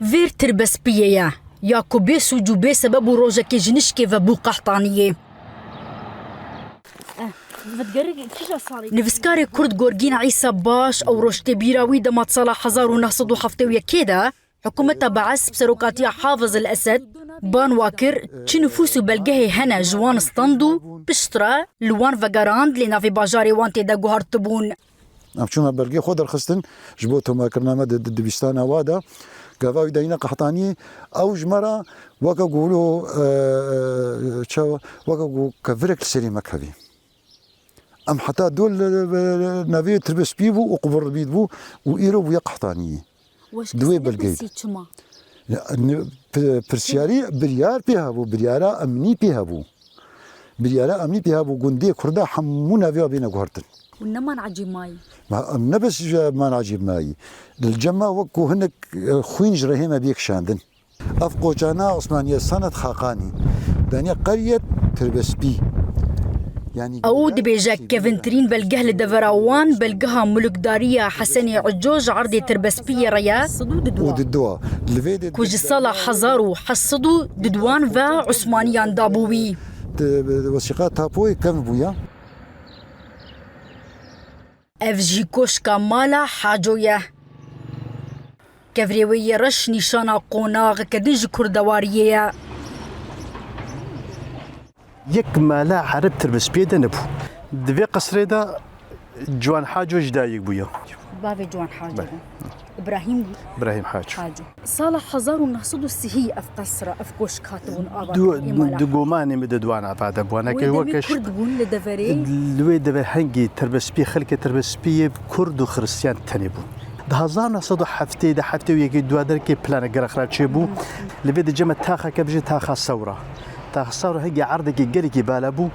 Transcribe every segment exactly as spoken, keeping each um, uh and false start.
Vêr Tirbespiyê ye, ya ku bê sûc û bê sebeb û rojekê ji nişkê ve bû qehtaniyê. Nivîskarê Kurd Gorgîn Îsa Baş ew roj tê bîra wî dema di sala hezar û neh sed û heftê û yekê de hikûmeta Bees bi serokatiya Hafiz el Esed ban wa kir, çi nifûs û belgehê hene ji wan stend û piştre li wan vegerand lê navê bajarê wan tê de guhertibûn. Em çûme belgê xwe derxistin ji bo tomarkirina me di, di dibistana wa de. Gava wî de yîne qehtanî, ew ji me re weke ku, e, e, çawa, weke ku kevirek li serê me kevî. Em heta dol, e, e, navê Tirbespî bû û qubur bît bû û îro bûye qehtanî. Di wê belgeyê de. Çima? Ya, ne, pi-, pirsiyarî biryar pê hebû, biryara emnî pê hebû. Biryara emnî pê hebû, gundê Kurda hemû navê wa bêne guhertin. Hûn ne manecî mayî? Ma, em ne bes ji manecî mayî. Li cem me wek ku hinek, e, xwîn ji rihê me bê kişandin. Ev qoçana Osmaniye Saned Xaqanî. Daniye Qeryet Tirbespî. Yanî Ew dibêje kevintirîn belgeh li devera wan belgeha mulkdariya Hesenê Uco ji erdê Tirbespiyê re ye. Û di dua. Li vê de ku ji sala hezar û heşt sed û di duan ve Osmaniyan dabû wî. Di, wesîqa tapoyê kevn bûye. Ev jî koşka mala Haco ye. Kevirê wê yê reş nîşana qonaxeke din ji kurdewariyê ye. Yek mala Ereb Tirbespiyê de nebû. Di vê qesrê de Ciwan Haco ji dayik bûye. Bavê Ciwan Haco Belê. bû. Îbrahîm bû. Îbrahîm Haco. Haco. Sala hezar û neh sed û sihî ev qesra, ev koşk hatibûn ava Du-, ê mala. Di gumanê min di duan ava de bû. Wê Anake demê weke ş-, Kurd bûn li deverê. Li wê dever hengî Tirbespî, xelkê Tirbespiyê Kurd û Xiristiyan tenê bûn. Di hezar neh sed û heftê de, heftê û yekê dua derkê planek gerek xira çêbû. Li vê de cem me taxeke bijî taxa Sewra. Taxa Sewra hengî erdekî gelekî bala bû.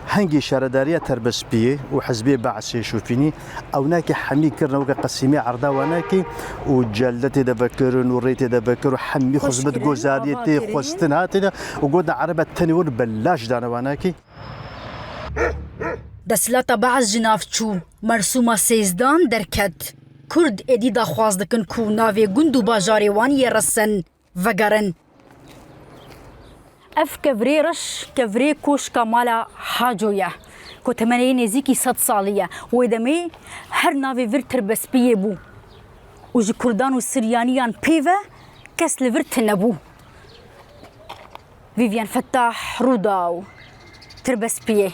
Hengî şaredariya Tirbespiyê û hizbê Beesê şûfînî ewnakî hemî kirine weke qesîmê erda wanakî û celde tê de vekirin û rê tê de vekir û hemî xizmetgozariyê tê xwestin hatê de û gotin Erebe tenê wir belaş dane wanakî. Desthilata Bees ji nav çû, mersûma sêzdan derket. Kurd êdî daxwaz dikin ku navê gund û bajarê wan yê resen vegerin. Ev kevirê reş, kevirê koşka mala Haco ye, ku temenê nêzîkî sed salî ye. Wê demê her navê vir Tirbespiyê bû û ji Kurdan û Siryaniyan pê ve kes li vir tune bû. Vivian Fettah, Rûdaw, Tirbespiyê.